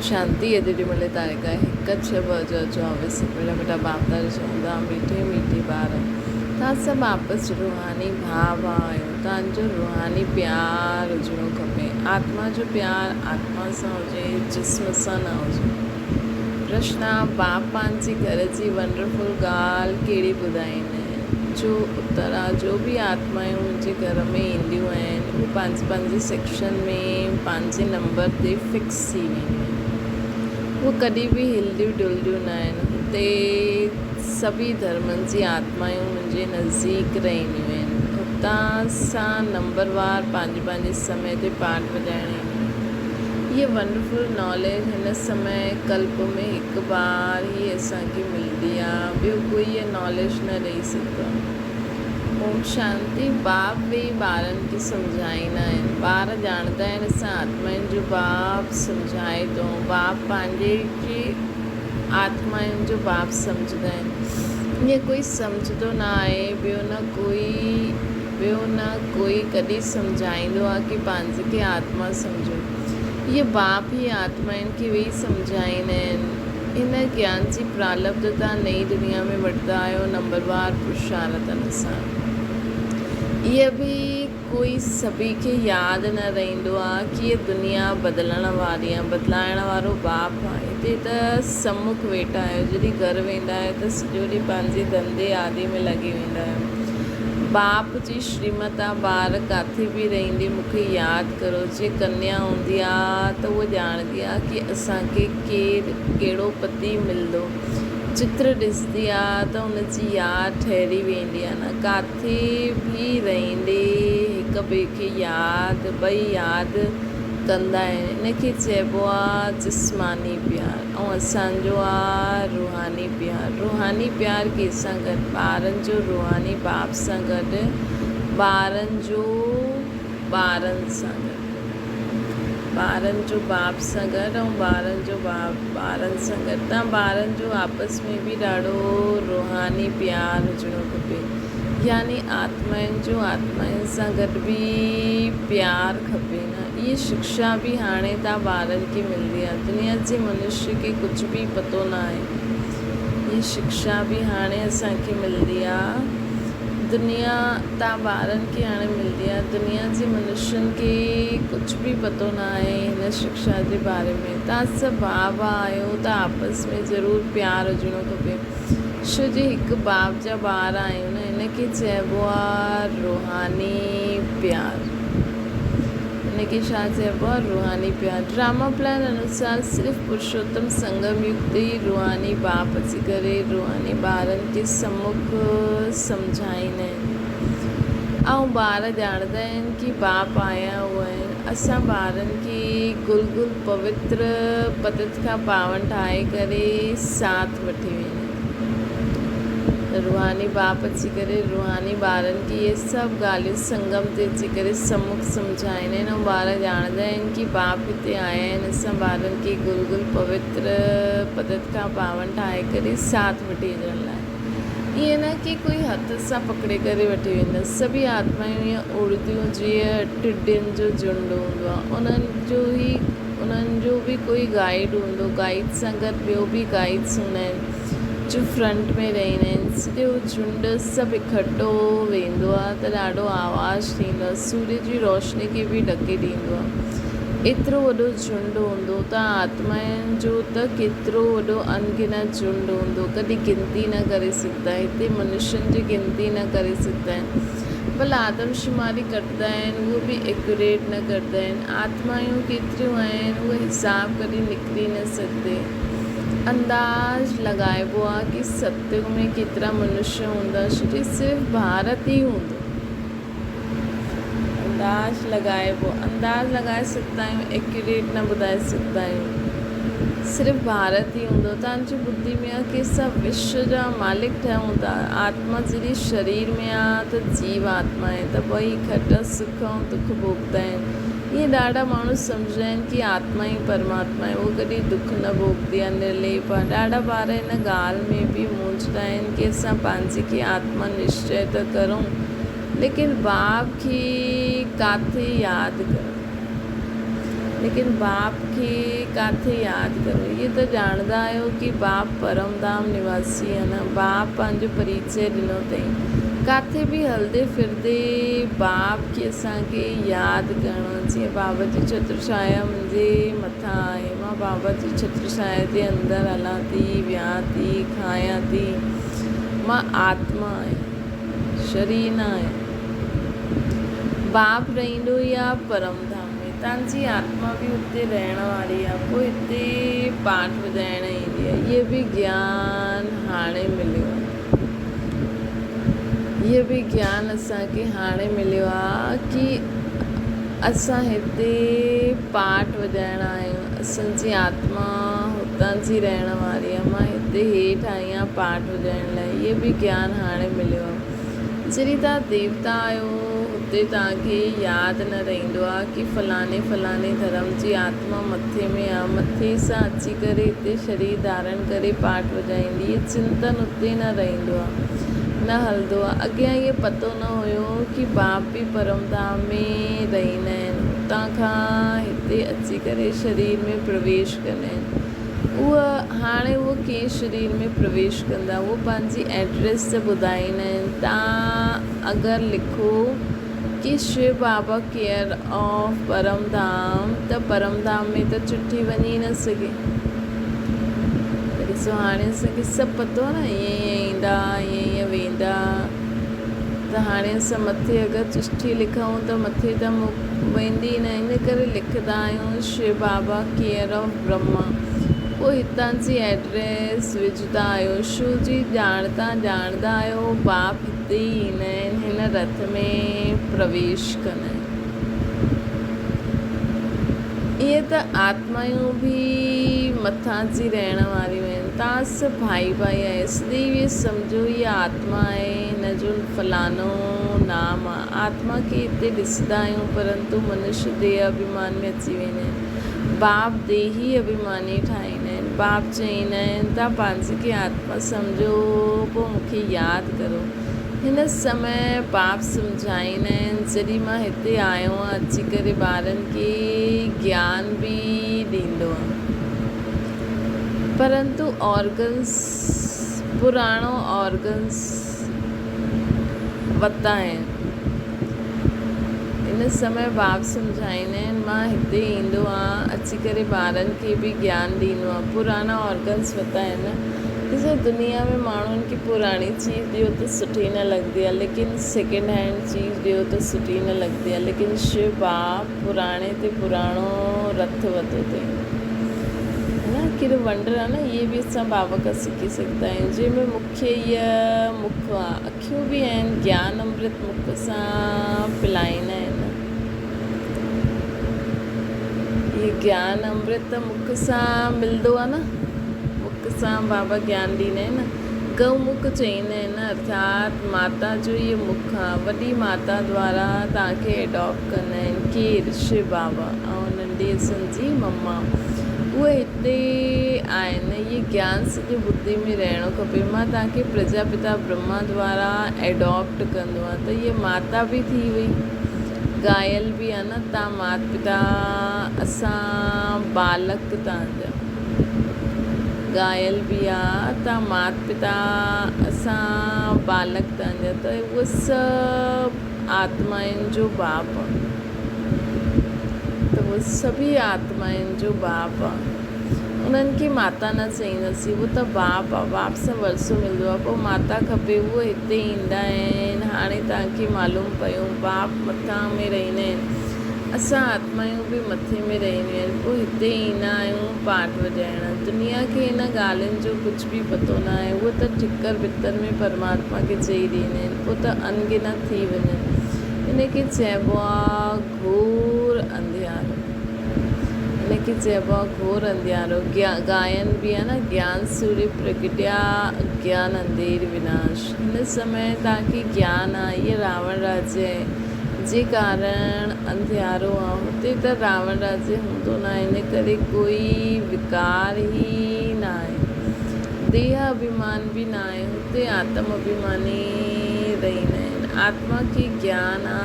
شانتي اڄ جي ملي تاريخ آهي هڪ ڇهه 2024 مٺا مٺا باپ دادا چوندا ميٺي ميٺي ٻار توهان سڀ آپس جو روحاني ڀاء ڀاء آهيو توهان جو روحاني پيار هجڻو کپي آتما جو پيار آتما سان هجي جسم سان نه هجي پرشنا باپ پنهنجي گهر جي ونڊرفل ڳالهه ڪهڙي ٻڌائين جو اتر آ جو به آتمائون منهنجي گهر ۾ اينديون آهن اهي پنهنجي پنهنجي سيڪشن ۾ پنهنجي نمبر تي فڪس ٿي وينديون آهن اهي ڪڏهن به هلديون ڊلديون نه آهن هتي سڀئي ڌرمن جي آتمائون منهنجي نزديڪ رهنديون آهن هتان سان نمبر وار پنهنجي پنهنجي سمي تي پاٺ وڄائڻ اينديون آهن هيء ونڊرفل ناليج هن سمي ڪلپ ۾ هڪ بار ئي اسان کي ملندي آ ٻيو ڪوئي هيء ناليج نه ڏئي سگهندو آ. اوم شانتي باپ ويهي ٻارن کي سمجهائيندا آهن ٻار ڄاڻندا آهن اسان آتمائن جو باپ سمجهائي ٿو باپ پنهنجي کي آتمائن جو باپ سمجهندا آهن ائين ڪوئي سمجهندو نه آهي ٻيو نه ڪوئي ٻيو نه ڪوئي ڪڏهن سمجهائيندو آهي ڪي پنهنجي کي آتما سمجهو اهي باپ ئي آتمائن کي ويهي سمجهائيندا آهن ان گيان جي پرالبڌ تان نئين دنيا ۾ وٺندا آهيو نمبروار پرشارتن سان. اهي به ڪوئي سڀي کي ياد نه رهندو آ ڪي هيء دنيا بدلڻ واري آ، بدلائڻ وارو باپ آ. هتي ته سمک ويٺا آهيو، جڏهن گهر ويندا آهيو ته سڄو ڏينهن پنهنجي ڌنڌي آدي ۾ لڳي ويندا آهيو. باپ جي شريمت آ، ٻار ڪاٿي به رهندي مون کي ياد ڪرو. جي ڪنيا هوندي آ ته هوء ڄاڻندي آ ڪي اسان کي ڪير ڪهڙو پتي ملندو. چتر ڏسندي آ ته ان جي ياد ٺهري ويندي آ نه. ڪاٿي به رهندي هڪ ٻئي کي ياد ٻئي ياد ڪندا آهن. ان کي چئبو آ جسماني پيار ۽ اسان جو آ روحاني پيار. روحاني پيار ڪنهن سان گڏ؟ ٻارن جو روحاني باپ سان گڏ، ٻارن جو ٻارن سان گڏ. ٻارن جو باپ سان گڏ ۽ ٻارن جو باپ ٻارن سان گڏ تان ٻارن جو آپس ۾ به ڏاڍو روحاني پيار هجڻو کپي يعني آتمائن جو آتمائن سان گڏ به پيار کپي نه اهي شڪشا به هاڻي تان ٻارن کي ملندي آهي دنيا جي منشي کي ڪجهه به پتو نه آهي اهي شڪشا به هاڻي اسان کي ملندي آهي دنيا تان ٻارن کي هاڻي ملندي آهي. دنيا جي منشين کي ڪجهه به پتو نه آهي هن شڪشا جي باري ۾. تان سڀ ڀاء ڀاء آهيو ته آپس ۾ ضرور پيار هجڻو کپي. ڇو جي هڪ باپ جا ٻار آهيون نه ان کي چئبو آهي روحاني پيار. ان کي ڇا چئبو آهي روحاني پيار. ڊراما پلان انوسار صرف پرشوتم سنگم يگ تي ئي روحاني باپ اچي ڪري روحاني ٻارن کي سمک سمجهائيندا آهن ۽ ٻار ڄاڻندا آهن ڪي باپ آيا هئا آهن. اسان ٻارن کي گل گل پوتر پتت کان پاون ٺاهي ڪري ساٿ وٺي ويندا آهن. روحاني باپ اچي ڪري روحاني ٻارن کي اهي سڀ ڳالهيون سنگم تي اچي ڪري سمک سمجهائيندا آهن ۽ ٻار ڄاڻندا آهن ڪي باپ هتي آيا آهن اسان ٻارن کي گل گل پوتر پتت کان پاون ٺاهي ڪري ساٿ وٺي اچڻ لاء ائين نه ڪي ڪوئي هٿ سان پڪڙي ڪري وٺي ويندس سڀئي آتمائون ائين اڙديون جيئن ٽڊين جو جهنڊ هوندو آهي انهن جو ئي انهن جو به ڪوئي گائيڊ هوندو گائيڊ سان گڏ ٻيو به گائيڊس هوندا آهن جو فرنٽ ۾ رهندا آهن سڄو جهنڊ سڀ اڪٺو ويندو آهي ته ڏاڍو آواز ٿيندو آهي سورج جي روشني کي به ڍڪي ڏيندو آهي ايترو وڏو جهنڊ هوندو ته آتمائن جو ته ڪيترو وڏو ان گنت جهنڊ هوندو، ڪڏهن گنتي نه ڪري سگهندا. هتي منشين جي گنتي نه ڪري سگهندا آهن. ڀلا آدمشماري ڪڍندا آهن، اهو به ايڪيوريٽ نه ڪڍندا آهن. آتمائون ڪيتريون آهن، اهو حساب ڪڏهن نڪري نه سگهندي. انداز لڳائبو آهي ڪي ستيگ ۾ ڪيترا منشي هوندا، شري صرف ڀارت ئي هوندو. انداز لڳائبو انداز لڳائي سگهندا آهيون ايڪيوريٽ نه ٻڌائي سگهندا آهيون صرف ڀارت ئي هوندو توهان جي ٻڌي ۾ آهي ڪي سڀ وشو جا مالڪ ٺهيون ٿا آتما جڏهن شرير ۾ آهي ته جيو آتما آهي ته ٻئي کٽ سک ۽ دک ڀوڳدا آهن ائين ڏاڍا ماڻهو سمجهندا آهن ڪي آتما ئي پرماتما آهي اهو ڪڏهن دک نه ڀوڳندي آهي نرليپ آهي ڏاڍا ٻار هن ڳالهه ۾ به مونجهندا آهن ڪي اسان پنهنجي کي آتما نشچي ته ڪرون ليڪن باپ کي ڪاٿي ياد ڪرڻ. ليڪن باپ کي ڪاٿي ياد ڪرو. اهي ته ڄاڻندا آهيو ڪي باپ پرم ڌام نواسي آهي نه. باپ پنهنجو پريچيه ڏنو اٿئي. ڪاٿي به هلندي ڦرندي باپ کي اسان کي ياد ڪرڻو آهي. جيئن بابا جي ڇتر ڇايا منهنجي مٿان آهي. مان بابا جي ڇتر ڇايا جي اندر هلان ٿي، ويهان ٿي، کايان ٿي. مان آتما آهيان. شرير نه آهيان. باپ رهندو ئي آ پرم ڌام ۾. تان جي آتما به اتي رهڻ واري آ. پوء هتي پاٺ ٻڌائڻ ايندي آ. اهي به گيان هاڻي مليو آ. اهي به گيان اسان کي هاڻي مليو آ ڪي اسان هتي پاٺ وڄائڻ آيا آهيون. اسان جي آتما هتان جي رهڻ واري آ. مان هتي هيٺ آئي آهيان پاٺ وڄائڻ لاء. اهي به گيان هاڻي مليو آ. جڏهن توهان ديوتا آهيو هتي توهان کي ياد نه رهندو آهي ڪي فلاڻي فلاڻي ڌرم جي آتما مٿي ۾ آهي مٿي سان اچي ڪري هتي شرير ڌارڻ ڪري پاٺ وڄائيندي اهي چنتن اتي نه رهندو آهي نه هلندو آهي اڳيان اهي پتو نه هيو ڪي باپ به پرم ڌام ۾ رهندا آهن هتان کان هتي اچي ڪري شرير ۾ پرويش ڪندا آهن اهو هاڻي اهو ڪنهن شرير ۾ پرويش ڪندا اهو پنهنجي ائڊريس ته ٻڌائيندا آهن تان اگر لکو ڪي شو بابا ڪيئر آف پرم ڌام ته پرم ڌام ۾ ته چٺي وڃي نه سگهي ته ڏسو هاڻي اسان کي سڀ پتو آهي نه ائين ائين ايندا ائين ائين ويندا ته هاڻي اسان مٿي اگر چٺي لکون ته مٿي ته ويندي ئي نه ان ڪري لکندا آهيون شو بابا ڪيئر آف برهما پوء هتان جي ائڊريس وجهندا آهيو شو جي ڄاڻ تان ڄاڻندا آهيو باپ هتي ئي ايندا آهن هن رٿ ۾ پرويش ڪندا آهن. ائين ته آتمائون به مٿان جي رهڻ واريون آهن. توهان سڀ ڀائي ڀائي آهيو. سديو اهي سمجهو هيء آتما آهي، هن جو فلاڻو نام آهي. آتما کي هتي ڏسندا آهيون، پرنتو منش ديهه اڀيمان ۾ اچي ويندا آهن. باپ ديهي اڀيماني ٺاهيندا آهن. باپ چئيندا آهن، توهان پنهنجي کي آتما سمجهو، پوء مون کي ياد ڪرو. هن سمي باپ سمجهائيندا آهن، جڏهن مان هتي آيو آهيان اچي ڪري ٻارن کي گيان به ڏيندو آهيان. پرنتو آرگنس پراڻو آرگنس وتا آهن. هن سمي باپ سمجهائيندا آهن، مان هتي ايندو آهيان اچي ڪري ٻارن کي به گيان ڏيندو آهيان. پراڻا آرگنس وتا آهن. ڏسو دنيا ۾ ماڻهن کي پراڻي چيز ڏيو ته سٺي نه لڳندي آهي ليڪن سيڪنڊ هينڊ چيز ڏيو ته سٺي نه لڳندي آهي ليڪن شو باپ پراڻي تي پراڻو رٿ وڌو اٿئي هي نه ڪيڏو ونڊر آهي نه اهي به اسان بابا کان سکي سگهندا آهيون جنهن ۾ مکيه هيء مک آهي اکيون به آهن گيان امرت مک سان پلائيندا آهن اهي گيان امرت ته مک سان ملندو آهي نه مک سان بابا گيان ڏيندا آهن نه. گئو مک چئيندا آهن نه ارٿات ماتا جو اهو مک آ. وڏي ماتا دوارا توهان کي ايڊاپٽ ڪندا آهن. ڪير؟ شو بابا ۽ ننڍي اسن جي مما. اهي هتي آهن. اهي گيان سڄي ٻڌي ۾ رهڻو کپي. مان توهان کي پرجاپتا برهما دوارا ايڊاپٽ ڪندو آهيان ته هيء ماتا به ٿي وئي. گايل به آ نه توهان مات پتا اسان بالڪ توهان جا. ڳايل به آ ته مات پتا اسان بالڪ تنهنجا ته اهو سڀ آتمائن جو باپ آ ته اهو سڀئي آتمائن جو باپ آ انهن کي ماتا نه چئينداسين اهو ته باپ آ باپ سان ورثو ملندو آ پوء ماتا کپي اهو هتي ايندا آهن هاڻي توهان کي معلوم پيو باپ مٿان ۾ رهندا آهن اسان آتمائون به مٿي ۾ رهنديون آهن، پوء هتي ايندا آهيون پاٺ وڄائڻ. دنيا کي انهن ڳالهين جو ڪجهه به پتو نه آهي. اهي ته ٺڪر ڀتر ۾ پرماتما کي چئي ڏيندا آهن، پوء ته ان گنت ٿي وڃن. ان کي چئبو آهي گهور انڌيارو. ان کي چئبو آهي گهور انڌيارو. گائن به آهي نه، گيان سوري پرگٽيا، اگيان انڌير وناش. هن سمي توهان کي گيان آهي، هيء راوڻ راجيه آهي. جي ڪارڻ انڌيارو آ. هتي ته راوڻ راجيه هوندو ناهي ان ڪري ڪوئي وڪار ئي ناهي. ديهه اڀيمان به ناهي. هتي آتم اڀيماني رهندا آهن. آتما کي گيان آ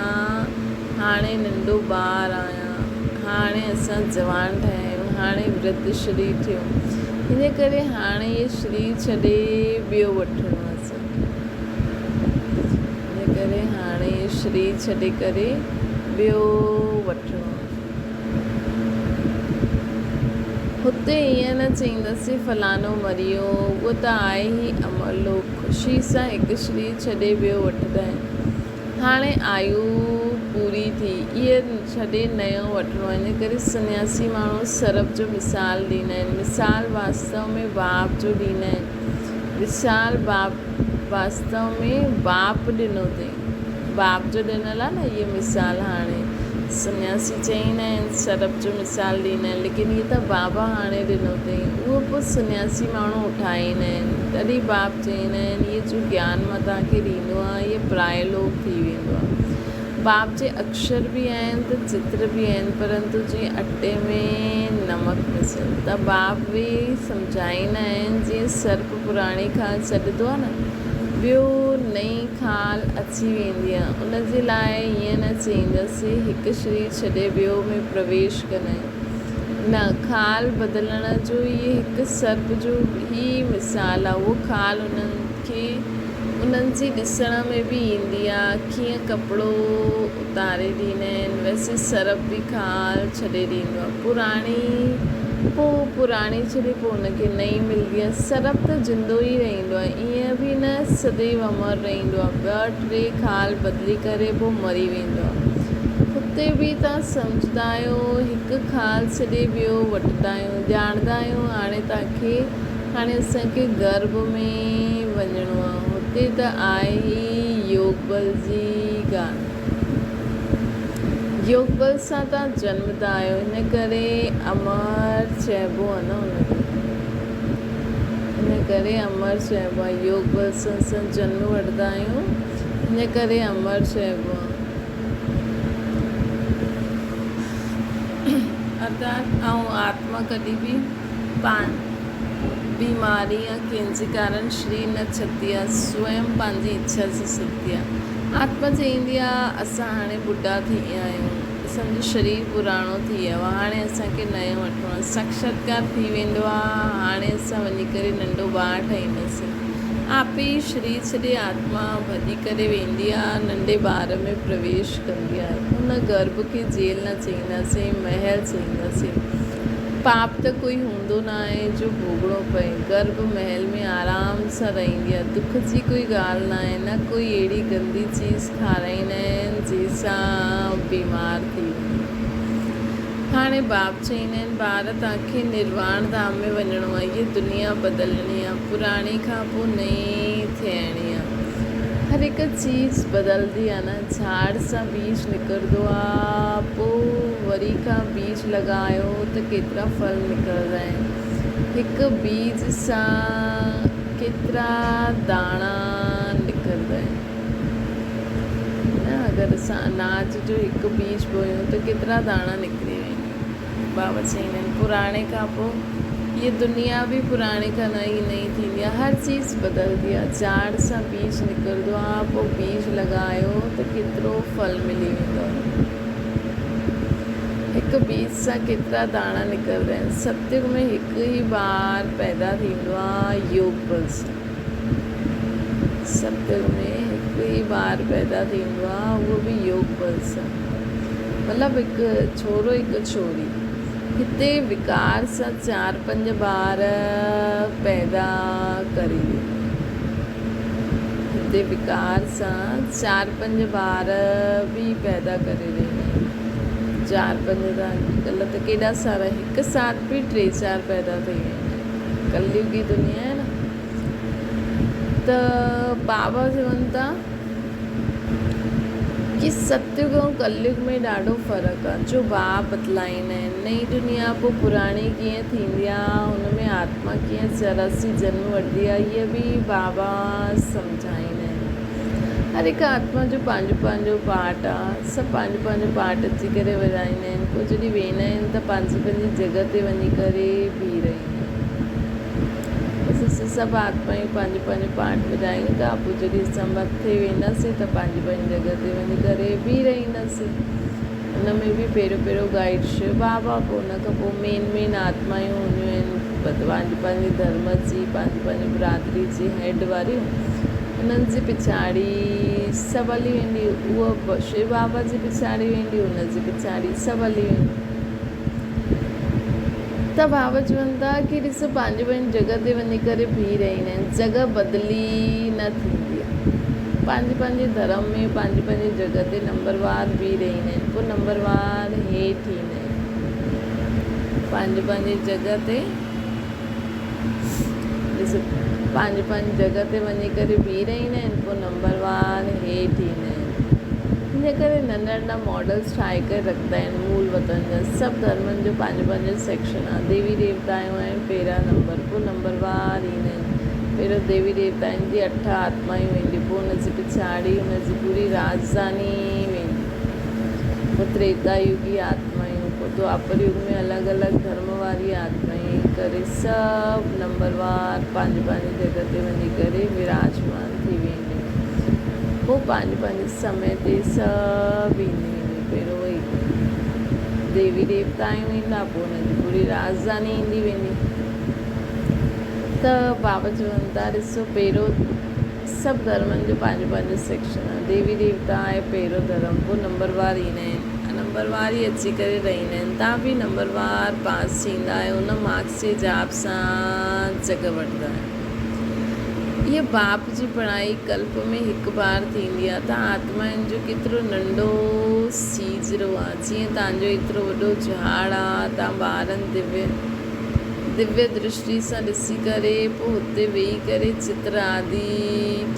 هاڻي ننڍو ٻار آهيان. هاڻي اسان جوان ٺهيا آهيون، هاڻي ورڌ شرير ٿيو. ان ڪري هاڻي هي شرير ڇڏي ٻيو وٺڻو آهي اسان کي. ان ڪري هاڻي هي شرير ڇڏي ڪري ٻيو وٺڻو آهي. هتي ائين نه چئينداسين فلاڻو مري ويو، اهو ته آهي ئي امر لوڪ. خوشي سان هڪ شرير ڇڏي ٻيو وٺندا آهن. هاڻي آيو پوري ٿي، اهي ڇڏي نيو وٺڻو آهي. ان ڪري سنياسي ماڻهو سرپ جو مثال ڏيندا آهن. مثال واستو ۾ باپ جو ڏيندا آهن. مثال باپ واستو ۾ باپ ڏنو اٿئي. باپ جو ڏنل آهي نه اهي مثال هاڻي سنياسي چئيندا آهن سرپ جو مثال ڏيندا آهن ليڪن هي ته بابا هاڻي ڏنو اٿئي اهو پوء سنياسي ماڻهو اٺائيندا آهن تڏهن باپ چئيندا آهن هي جو گيان مان توهان کي ڏيندو آهيان هي پرائي لوڪ ٿي ويندو آهي باپ جي اڪشر به آهن ته چتر به آهن پرنتو جيئن اٽي ۾ نمڪ مسيل ته باپ به سمجهائيندا آهن جيئن سرپ پراڻي کان ڇڏندو آهي نه ٻيو نئين خال اچي ويندي آ ان جي لاء ائين نه چئيندس هڪ شرير ڇڏي ٻيو ۾ پرويش ڪنائين نه خال بدلڻ جو هي هڪ سرپ جو ئي مثال آ اهو خال انهن کي انهن جي ڏسڻ ۾ به ايندي آ ڪيئن ڪپڙو اتاري ڏيندا آهن ويسي سرپ به خال ڇڏي ڏيندو آ پراڻي پوء پراڻي ڇڏي پوء ان کي نئين ملندي آهي. سرپ ته زندو ئي رهندو آهي، ائين به نه سديو امر رهندو آهي. ٻه ٽي خال بدلي ڪري پوء مري ويندو آهي. هتي به توهان سمجهندا آهيو، هڪ خال ڇڏي ٻيو وٺندا آهيون. ڄاڻندا آهيون هاڻي توهان کي هاڻي اسان کي گرڀ ۾ وڃڻو آهي. هتي ته آهي ئي يوگ بل جي ڳالهه. يوگ بل سان توهان جنمندا آهيو، ان ڪري امر چئبو آهي نه ان کي. ان ڪري امر چئبو آهي. يوگ بل سان اسان جنم وٺندا آهيون، ان ڪري امر چئبو آهي. ارٿات آئون آتما ڪڏهن به پاڻ بيماري يا ڪنهن جي ڪارڻ شرير نه ڇڏندي آهي، سوئم پنهنجي اڇا سان ڇڏندي آهي. آتما چئيندي آهي، اسان هاڻي ٻڍا ٿي ويا آهيون، اسان جو شرير پراڻو ٿي ويو آهي، هاڻي اسان کي نيو وٺڻو آهي. ساڪشاتڪار ٿي ويندو آهي، هاڻي اسان وڃي ڪري ننڍو ٻار ٺهينداسين. آپ ئي شرير ڇڏي آتما ڀڄي ڪري ويندي آهي، ننڍي ٻار ۾ پرويش ڪندي آهي. ان گرڀ کي جيل نه چئينداسين، محل چئينداسين. پاپ ته ڪوئي هوندو ناهي جو ڀوڳڻو پئي. گرڀ محل ۾ آرام سان رهندي آهي. دک جي ڪوئي ڳالهه ناهي. نه ڪوئي اهڙي گندي چيز کارائيندا آهن جنهن سان بيمار ٿي وڃي. هاڻي باپ چئيندا آهن ٻار توهان کي نرواڻ ڌام ۾ وڃڻو آهي. هيء دنيا بدلڻي آهي. پراڻي کان پوء نئين ٿيڻي آهي. هر هڪ چيز بدلندي آهي نه. جھاڙ سان ٻيج نڪرندو آ، پوء وري کان ٻيج لڳايو ته ڪيترا ڦل نڪرندا آهن. هڪ ٻيج سان ڪيترا داڻا نڪرندا آهن. نه اگر اسان اناج جو هڪ ٻيج بويون ته ڪيترا داڻا نڪري ويندا. بابا چئيندا آهن پراڻي کان پوء هيء دنيا به پراڻي کان نئين نئين ٿيندي آهي هر چيز بدلندي آهي جاڙ سان بيج نڪرندو آهي پوء بيج لڳايو ته ڪيترو ڦل ملي ويندو آهي هڪ بيج سان ڪيترا داڻا نڪرندا آهن ستيگ ۾ هڪ ئي ٻار پيدا ٿيندو آهي يوگ بل سان ستيگ ۾ هڪ ئي ٻار پيدا ٿيندو آهي اهو به يوگ بل سان مطلب هڪ ڇورو هڪ ڇوري. هتي وڪار سان چار پنج ٻار پيدا ڪري ڏيندو. هتي وڪار سان چار پنج ٻار به پيدا ڪري ڏيندا آهن. چار پنج ته اڄڪلهه ته ڪيڏا سارا هڪ ساٿ به ٽي چار پيدا ٿي ويندا آهن. ڪليگي دنيا آهي نه. ته بابا چون ٿا. ڪي ستيگ ۽ ڪليگ ۾ ڏاڍو فرق آ، جو ڀاء بتلائيندا آهن. نئين دنيا پوء پراڻي ڪيئن ٿيندي آ، ان ۾ آتما ڪيئن 84 جنم وٺندي آ، هيء به بابا سمجهائيندا آهن. هر هڪ آتما جو پنهنجو پنهنجو پارٽ آ، سڀ پنهنجو پنهنجو پارٽ اچي ڪري ورهائيندا آهن، پوء جڏهن ويندا آهن ته پنهنجي پنهنجي جڳهه تي وڃي ڪري بيهي رهندا آهن. بس اسين سڀ آتمائون پنهنجو پنهنجو پارٽ وڄايون ٿا، پوء جڏهن اسان مٿي وينداسين ته پنهنجي پنهنجي جڳهه تي وڃي ڪري بيهي رهنداسين. ان ۾ به پهريون پهريون گائيڊ شو بابا پوء ان کان پوء مين مين آتمايون هونديون آهن پنهنجي پنهنجي ڌرم جي پنهنجي پنهنجي برادري جي هيڊ واريون انهن جي پڇاڙي سڀ هلي ويندي اهو شو بابا جي پڇاڙي ويندي ان جي پڇاڙي سڀ هلي ويندي ته بابا چون ٿا ڪي ڏسو پنهنجي پنهنجي جڳهه تي وڃي ڪري بيهي رهندا آهن جڳهه بدلي نه ٿيندي آهي پنهنجي پنهنجي ڌرم ۾ پنهنجي پنهنجي جڳهه تي نمبروار بيهي رهندا آهن پوء نمبروار هيٺ ايندا آهن پنهنجي پنهنجي جڳهه تي ڏسو پنهنجي پنهنجي جڳهه تي وڃي ڪري بيهي رهندا آهن پوء نمبروار هيٺ ايندا آهن ان ڪري ننڍا ننڍا ماڊلس ٺاهي ڪري رکندا آهن مول وطن جا سڀ ڌرمن جو پنهنجو پنهنجو سيڪشن آهي ديوي ديوتائون آهن پهريان نمبر پوء نمبروار ايندا آهن پهريون ديوي ديوتائن جي اٺ آتمائون وينديون پوء ان جي پڇاڙي ان جي پوري راڄڌاني ويندي پوء تريتا يگي آتمائون پوء دوآپر يگ ۾ الڳ الڳ ڌرم واري آتمائون ڪري سڀ نمبروار پنهنجي پنهنجي جڳهه تي وڃي ڪري وراجمان ٿي وينديون. پوء پنهنجي پنهنجي سمي تي سڀ اينديون وينديون. پهريون وئي ديوي ديوتائون ايندا، پوء انهن جي پوري راڄڌاني ايندي ويندي. ته بابا چون ٿا ڏسو پهريون سڀ ڌرمن جو پنهنجو پنهنجو سيڪشن آهي. ديوي ديوتا آهي پهريون ڌرم، پوء نمبروار ايندا آهن. نمبروار ئي اچي ڪري رهندا آهن. تان به نمبروار پاس ٿيندا آهيو، ان مارڪس جي حساب سان جڳهه وٺندا آهيو. هيء باپ جي پڙهائي ڪلپ ۾ هڪ بار ٿيندي آ ته آتمائن جو ڪيترو ننڍو سيجرو آ، جيئن تان جو ايترو وڏو جهاڙ آ، تان ٻارن دويه دويه درشٽي سان ڏسي ڪري پوء هتي ويهي ڪري چتر آدي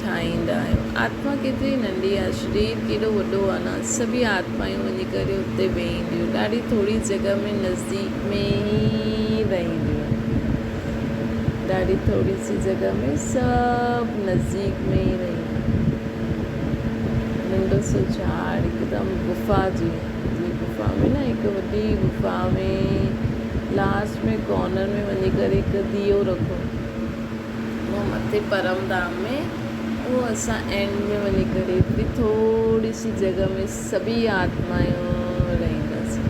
ٺاهيندا آهيو. آتما ڪيتري ننڍي آ، شرير ڪيڏو وڏو آ نه، سڀيئي آتمايون وڃي ڪري اتي ويهنديون، ڏاڍي ٿوري جڳهه ۾ نزديڪ ۾ ئي رهنديون آهن. ڏاڍي ٿوري سي جڳهه ۾ سڀ نزديڪ ۾ ئي رهيون. ننڍو سو جهاڙ هڪدم غفا جيئن جيئن غفا ۾ نه هڪ وڏي غفا ۾ لاسٽ ۾ ڪارنر ۾ وڃي ڪري هڪ ديو رکو اهو مٿي پرم ڌام ۾ اهو اسان اينڊ ۾ وڃي ڪري ايتري ٿوري سي جڳهه ۾ سڀئي آتمايون رهنداسين.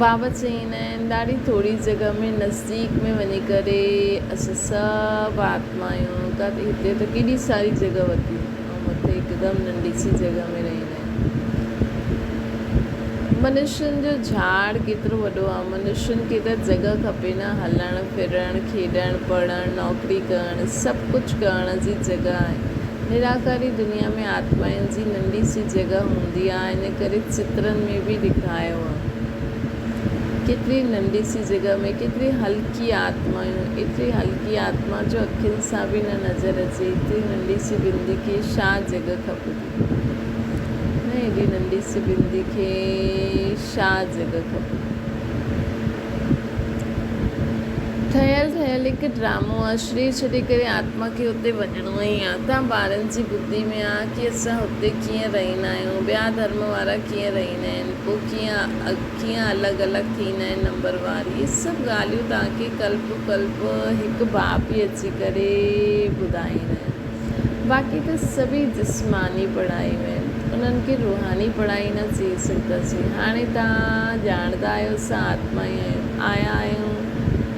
بابا چئيندا آهن، ڏاڍي ٿوري جڳهه ۾ نزديڪ ۾ وڃي ڪري اسان سڀ آتمايون ڪاٿي هتي ته ڪيڏي ساري جڳهه ورتي ۽ مٿي هڪدم ننڍي سي جڳهه ۾ رهندا آهن. منشين جو جهاڙ ڪيترو وڏو آهي. منشين کي ته جڳهه کپي نه هلڻ ڦرڻ، کيڏڻ، پڙهڻ، نوڪري ڪرڻ، سڀ ڪجهه ڪرڻ جي جڳهه آهي. نراڪاري دنيا ۾ آتمائن جي ننڍي سي جڳهه هوندي آ، ان ڪري چترن ۾ به ڏيکايو آ. ڪيتري ننڍي سي جڳهه ۾ ڪيتري هلڪي آتمايون، ايتري هلڪي آتما جو اکين سان به نه نظر اچي، ايتري ننڍي سي بندي کي ڇا جڳهه کپندي؟ نه ايڏي ننڍي سي بندي کي ڇا جڳهه کپندي؟ ٺهيل ٺهيل هڪ ڊرامو آ، شرير ڇڏي ڪري آتما کي اتي وڃڻو ئي آ. تان ٻارن جي ٻڌي ۾ آ ڪي اسان هتي ڪيئن رهندا آهيون، ٻيا ڌرم وارا ڪيئن رهندا آهن، پوء ڪيئن ڪيئن الڳ الڳ ٿيندا آهن نمبر وار. اهي سڀ ڳالهيون توهان کي ڪلپ ڪلپ هڪ باپ ئي اچي ڪري ٻڌائيندا آهن. باقي ته سڀئي جسماني پڙهايون آهن، انهن کي روحاني پڙهائي نه چئي سگهنداسين. هاڻي توهان ڄاڻندا آهيو اسان آتما ئي آهيون، آيا آهيون،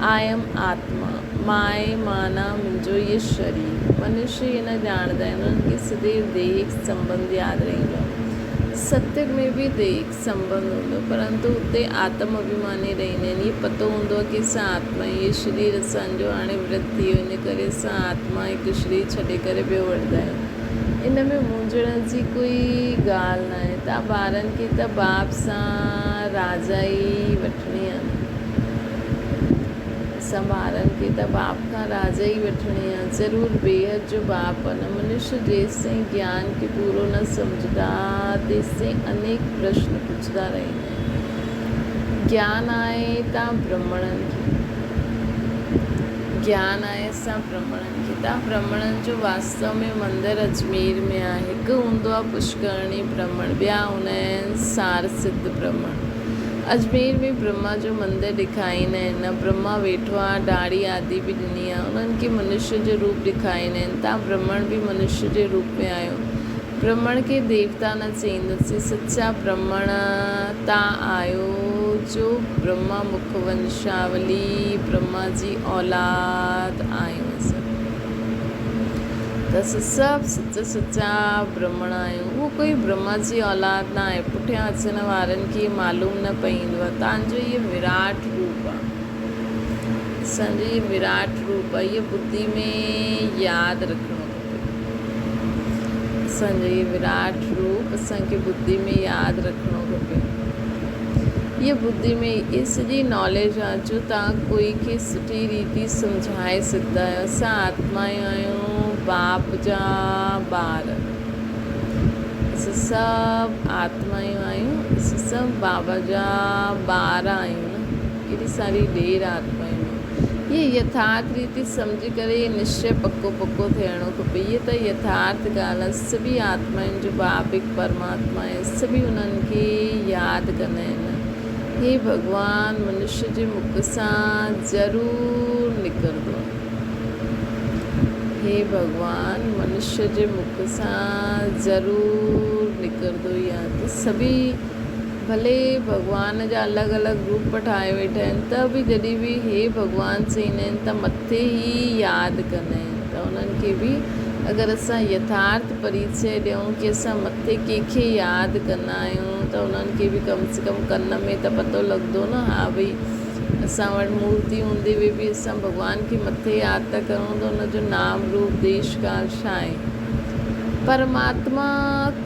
I am آتما، ماء معنيٰ منهنجو هيء شرير. منشي اهي نه ڄاڻندا آهن، انهن کي سديو ديهڪ سنٻنڌ ياد رهندو آهي. ستيگ ۾ به ديهڪ سنٻنڌ هوندو پرنتو اتي آتم اڀيماني رهندا آهن. هي پتو هوندو آهي ڪي اسان آتما آهيون، هي شرير اسان جو هاڻي ورڌ ٿي ويو، ان ڪري اسان آتما هڪ شرير ڇڏي ڪري ٻيو وٺندا آهيون. ان ۾ مونجهڻ جي ڪوئي ڳالهه ناهي. تان ٻارن کي ته باپ سان راضائي وٺڻي آهي. اسان ٻارن کي ته باپ کان راضائي وٺڻي آهي. ضرور بيحد جو باپ آهي نه. منشي جيستائين گيان کي پورو نه سمجهندا تيستائين انيڪ پرشن پڇندا رهندا آهن. گيان آهي تان برهمڻن کي. گيان آهي اسان برهمڻن کي. تان برهمڻن جو واستو ۾ مندر اجمير ۾ آهي. هڪ هوندو آهي پشڪرڻي برهمڻ ٻيا هوندا آهن سار سڌ برهمڻ. اجمير ۾ برهما جو مندر ڏيکاريندا آهن. نه برهما ويٺو آهي، ڏاڙهي آدي به ڏني آهي. انهن کي منشي جو روپ ڏيکاريندا آهن. تان برهمڻ به منشي جي روپ ۾ آيو. برهمڻ کي ديوتا نه چئيندسين، سچا برهمڻ تان آهيو جو برهما مک ونشاولي، برهما جي اولاد، آهيون اسان ته اسان سڀ سچا سچا برهمڻ آهيون. اهو ڪوئي برهما جي اولاد نه آهي. پٺيان اچڻ وارن کي معلوم نه پئيندو آهي. تان جو هيء وراٽ روپ آهي. اسان جو هيء وراٽ روپ آهي. هيء ٻڌي ۾ ياد رکڻو کپي. اسان جو هيء وراٽ روپ اسان کي ٻڌي ۾ ياد رکڻو کپي. هيء ٻڌي ۾ هيء سڄي ناليج آهي جو توهان ڪوئي کي سٺي ريتي سمجهائي سگهندا آهيو. اسان آتمائون آهيون باپ جا ٻار. اسان سڀ آتمائون آهيون. اسان سڀ بابا جا ٻار آهيون نه. ڪيڏي ساري ڍير آتمائون آهن. هيء يٿارٿ ريتي سمجهي ڪري نشچي پڪو پڪو ٿيڻو کپي. هيء ته يٿارٿ ڳالهه آهي. سڀئي آتمائن جو باپ هڪ پرماتما آهي. سڀئي انهن کي ياد ڪندا آهن. هي ڀڳوان منشيه جي مک سان ضرور نڪرندو آهي. هي ڀڳوان منشيه جي مک سان ضرور نڪرندو ئي آهي ته سڀئي ڀلي ڀڳوان جا الڳ الڳ روپ ٺاهي ويٺا آهن ته به جڏهن به هي ڀڳوان چئيندا آهن ته مٿي ئي ياد ڪندا آهن ته انهن کي به اگر اسان يٿارٿ پريچئه ڏيون ڪي اسان مٿي ڪنهن کي ياد ڪندا آهيون ته انهن کي به ڪم سي ڪم ڪن ۾ ته پتو لڳندو نه ها ڀئي اسان وٽ مورتي هوندي هئي به اسان ڀڳوان کي مٿي ياد ٿا ڪرون ته ان جو نام روپ ديش ڪال ڇا آهي پرماتما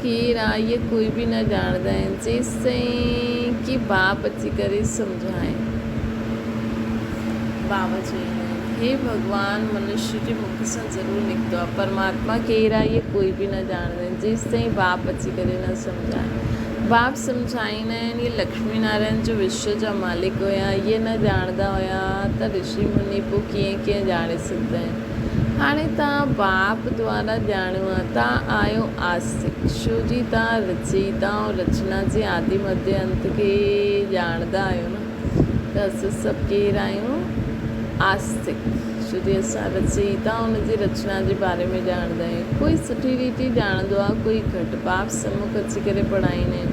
ڪير آ اهي ڪوئي به نه ڄاڻندا آهن جيستائين ڪي باپ اچي ڪري سمجهائين. بابا چئيندا آهن هي ڀڳوان منشي جي مک سان ضرور نڪتو آ پرماتما ڪير آ اهي ڪوئي به نه ڄاڻندا آهن جيستائين باپ اچي ڪري نه سمجهائي. باپ سمجهائيندا آهن اهي لڪشمي نارائڻ جو وشو جا مالڪ هيا اهي نه ڄاڻندا هيا ته رشي مني پوء ڪيئن ڪيئن ڄاڻي سگهندا آهن. هاڻي توهان باپ دوارا ڄاڻيو آ، توهان آهيو آستڪ، شو جي توهان رچيتا ۽ رچنا جي آدي مڌيه انت کي ڄاڻندا آهيو نه ته اسين سڀ ڪير آهيون؟ آستڪ، شو جي اسان رچيتا ۽ ان جي رچنا جي باري ۾ ڄاڻندا آهيون. ڪوئي سٺي ريتي ڄاڻندو آ، ڪوئي گهٽ. باپ سمک اچي ڪري پڙهائيندا آهن.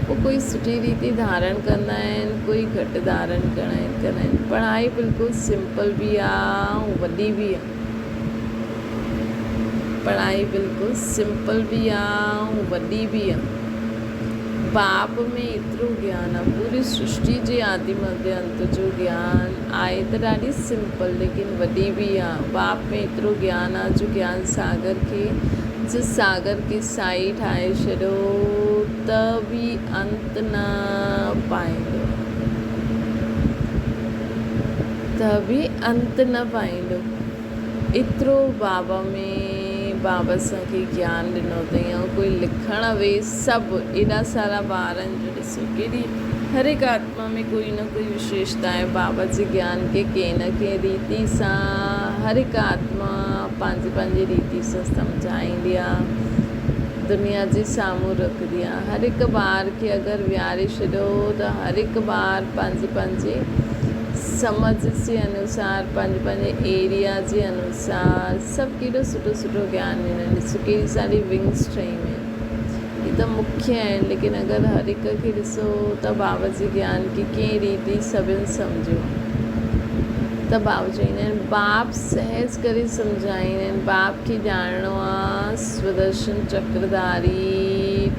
پوء ڪوئي سٺي ريتي ڌارڻ ڪندا آهن ڪوئي گهٽ ڌارڻ ڪندا آهن. پڙهائي بلڪل سمپل به آ ۽ وڏي به آ. پڙهائي بلڪل سمپل به آ ۽ وڏي به آ. باپ ۾ ايترو گيان آ پوري سرشٽي جي آدي مڌيه انت جو گيان آهي ته ڏاڍي سمپل ليڪن وڏي به آ. باپ ۾ ايترو گيان آ جو گيان ساگر کي جس ساگر کي سائي ٺاهي ڇڏيو ته به انت نه پائيندو. ته به انت نه پائيندو. ايترو بابا ۾ بابا اسان کي گيان ڏنو اٿئي ۽ ڪوئي لکڻ وي سڀ ايڏا سارا ٻارن جو ڏسو ڪيڏي هر هڪ آتما ۾ ڪوئي نه ڪوئي وشيشتا آهي بابا جي گيان کي ڪنهن نه ڪنهن ريتي سان هر هڪ آتما پنهنجي پنهنجي ريتي سان سمجهائيندي آ دنيا جي سامهون رکندي آ هر هڪ ٻار کي اگر ويهاري ڇڏيو ته هر هڪ ٻار پنهنجي پنهنجي سمجهه جي انوسار پنهنجي پنهنجي ايريا جي انوسار سڀ ڪيڏو سٺو سٺو گيان ڏيندا آهن ڏسو ڪيڏي ساري ونگس ٺهي ويون آهن هي ته مکيه آهن ليڪن اگر هر هڪ کي ڏسو ته بابا جي گيان کي ڪنهن ريتي سڀن سمجهيو ته بابا چئيندا آهن باپ سهج ڪري سمجهائيندا آهن باپ کي ڄاڻڻو آ سودرشن چڪرڌاري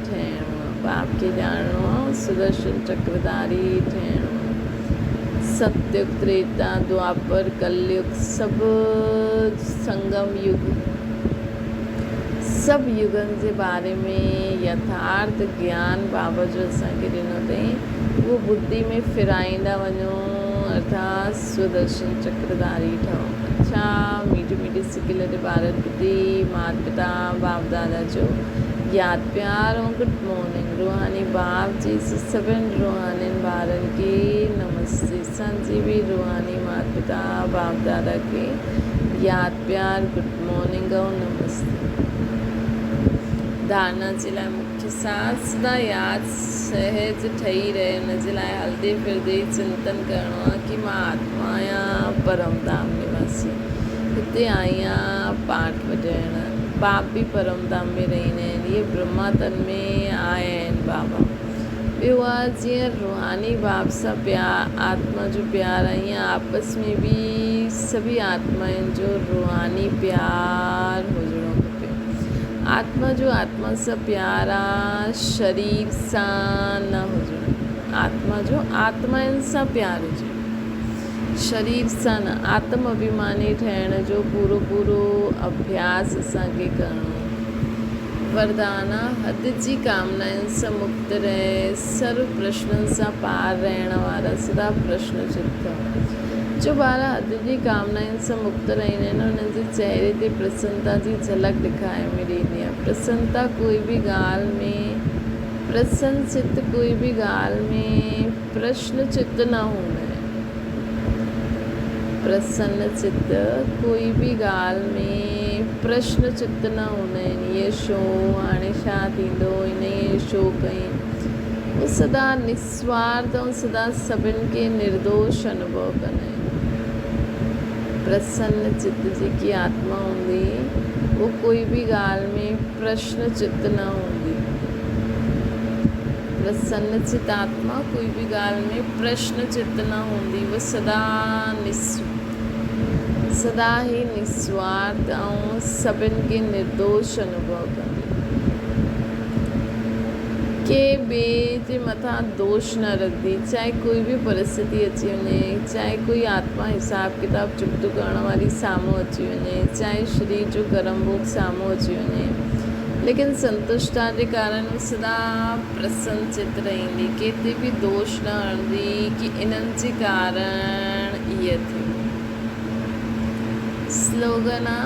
ٺهڻو آ باپ کي ڄاڻڻو آ سودرشن چڪرڌاري ٺهڻو آ ستيگ تريتا دوآپر ڪليگ سڀ سنگم يگ سڀ يگن جي باري ۾ يٿارٿ گيان بابا جو اسان کي ڏنو اٿئي اهو ٻڌي ۾ ڦرائيندا وڃو ارٿات سودرشن چڪرڌاري ٺهو. اڇا ميٺي ميٺي سڪيل تي ٻارن پتي مات پتا باپ دادا جو ياد پيار ۽ گڊ مارننگ روحاني باپ جي سڀن روحانين ٻارن کي نمستي اسان جي به روحاني مات پتا باپ دادا کي ياد پيار گڊ مارننگ ۽ نمستي. ڌارنا جي لاء مکيه ساز سدا ياد سهج ٺهي رهي ان جي لاء هلندي ڦرندي چنتن ڪرڻو آهي ڪي مان آتما آهيان پرم ڌام نواسي هتي آئي آهيان پاٺ وڄائڻ. باپ به پرم ڌام ۾ رهندا آهن. اهي برهما تن ۾ آيا آهن بابا. ٻيو آهي جيئن روحاني باپ سان پيار آتما جو پيار آهي ائين آپس ۾ به سڀئي آتمائن جو روحاني پيار هجڻو کپي. آتما جو آتما سان پيار آ شرير سان نه هجڻ آتما جو آتمائن سان پيار هجي شرير سان نه. آتم اڀيماني ٺهڻ جو پورو پورو اڀياس اسان کي ڪرڻو. وردان آ حد جي ڪامنائن سان مڪت رهي سرو پرشنن سان پار رهڻ وارا سدا پرشن چت ٿيو. جو ٻار حد جي ڪامنائن سان مڪت رهندا آهن انهن جي چهري تي پرسنتا جي جهلڪ ڏکائي ۾ ڏيندي آهي. پرسنتا ڪوئي به ڳالهه ۾ پرسن چت ڪوئي به ڳالهه ۾ پرشن چت نه هوندا آهن. پرسن چت ڪوئي به ڳالهه ۾ پرشن چت نه هوندا آهن. اهي ڇو هاڻي ڇا ٿيندو انهيء ڇو ڪئين. هو سدا نسوارٿ ۽ سدا سڀن کي نردوش انوڀو ڪندا آهن. پرسن چت جيڪي آتما هوندي هو ڪوئي به ڳالهه ۾ پرشن چت نه هوندي. پرسن چت آتما ڪوئي به ڳالهه ۾ پرشن چت نه هوندي. هو سدا سدا ئي نسوارٿ ۽ سڀن کي نردوش انوڀو ڪندي. ڪنهن ٻئي جي مٿان دوش نه رکندي، چاهي ڪوئي به پرسٿتي اچي وڃي، چاهي ڪوئي آتما حساب ڪتاب چڪتو ڪرڻ واري سامهون اچي وڃي، چاهي شرير جو ڪرم ڀوڳ سامهون اچي وڃي، ليڪن سنتشٽا جي ڪارڻ هو سدا پرسن چت رهندي، ڪنهن تي به دوش نه هڻندي ڪي انهن جي ڪارڻ ائين ٿيو. سلوگن آ،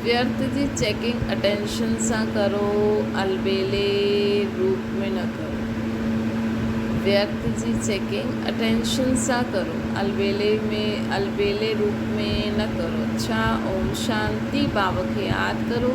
ويرٿ جي چيڪنگ اٽينشن سان ڪرو، البيلي روپ ۾ نه ڪرو. ويرٿ جي چيڪنگ اٽينشن سان ڪرو، البيلي ۾ البيلي روپ ۾ نه ڪرو. اڇا اوم شانتي بابا کي ياد ڪرو.